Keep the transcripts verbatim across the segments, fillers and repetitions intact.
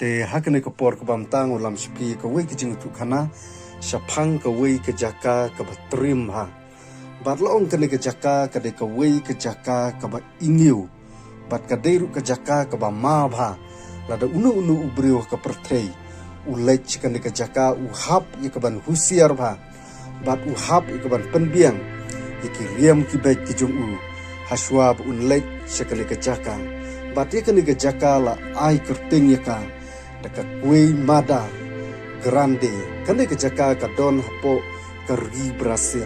Te ha kane ka por kaba mynta nga lam sha phi kawei ka jingïathuhkhana shaphang kawei ka jaka kaba triem bha. Bad la ong kane ka jaka ka dei kawei ka jaka kaba ingiew. Bad ka dei ruh ka jaka kaba ma bha. Lada uno uno u briew ha ka pyrthei u leit sha kane ka jaka u hap ïa kaban husiar bha. Bad u hap ïa kaban pynbiang ïa ki riam ki beit ki jong u hashwa ba un leit sha kane ka jaka. Bad ïa kane ka jaka la ai kyrteng ïa ka da ka Queimada Grande. Kane ka jaka ka don hapoh ka ri Brazil.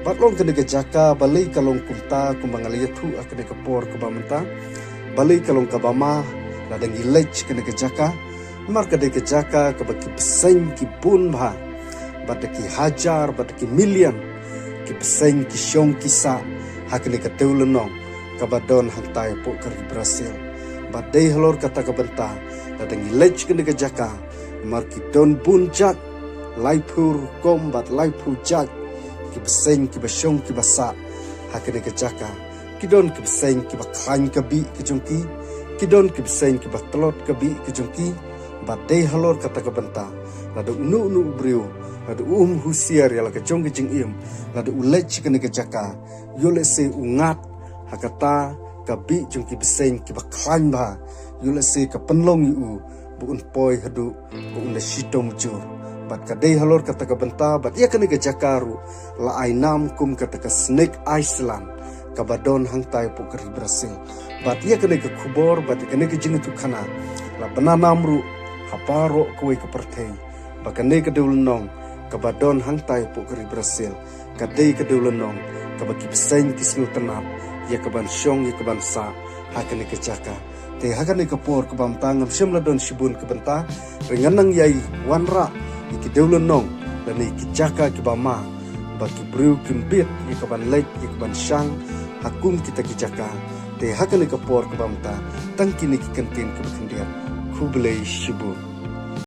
Bad long kane ka jaka balei ka long kumta kumba nga la ïathuh ha kane ka por kaba mynta. Balei ka long kaba ma lada ngi leit sha kane ka jaka. Namar ka dei ka jaka kaba ki bseiñ ki bun bha. Bad da ki hajar bad da ki million ki bseiñ ki shong ki sah ha kane ka dewlynnong kaba don hangtai hapoh ka ri Brazil. Bad dei halor kata ka bynta lada ngi leit sha kane ka jaka namar ki don bun jait, laiphew rukom bad laiphew jait ki bseiñ kiba shong kiba sah ha kane ka jaka. Ki don ki bseiñ kiba khlaiñ ka bih ka jong ki. Ki don ki bseiñ kiba tlot ka bih ka jong ki. Bad dei halor kata ka bynta lada uno uno u briew lada um husiar ïa la ka jong ka jingim lada u leit sha kane ka jaka, ïoh lehse u ngat ha kata ka bih jong ki bseiñ kiba khlaiñ bha. Ïoh lehse ka pynlong ïa u ba un poi haduh ba un da shitom jur. Bad ka dei halor kata ka bynta bad ïa kane ka jaka ruh la ai nam kum kata ka Snake Island kaba don hangtai hapoh ka ri Brazil. Bad ïa kane ka khubor bad ïa kane ka jingïathuhkhana la pynanam ruh ha baroh kawei ka pyrthei ba kane ka dewlynnong kaba don hangtai hapoh ka ri Brazil ka dei ka dewlynnong kaba ki bseiñ ki sngewtynnat ïa kaban shong ïa kaban sah ha kane ka jaka. Te ha kane ka por kaba mynta ngam shym la don shibun ka bynta, hynrei ngan nang ïai wanrah ïa ki dewlynnong lane ki jaka kiba ma ba ki briew kim bit ïa kaban leit ïa kaban shang ha kum kita ki jaka. Te ha kane ka por kaba mynta tang kine ki kyntien kiba khyndiat. Khublei shibun.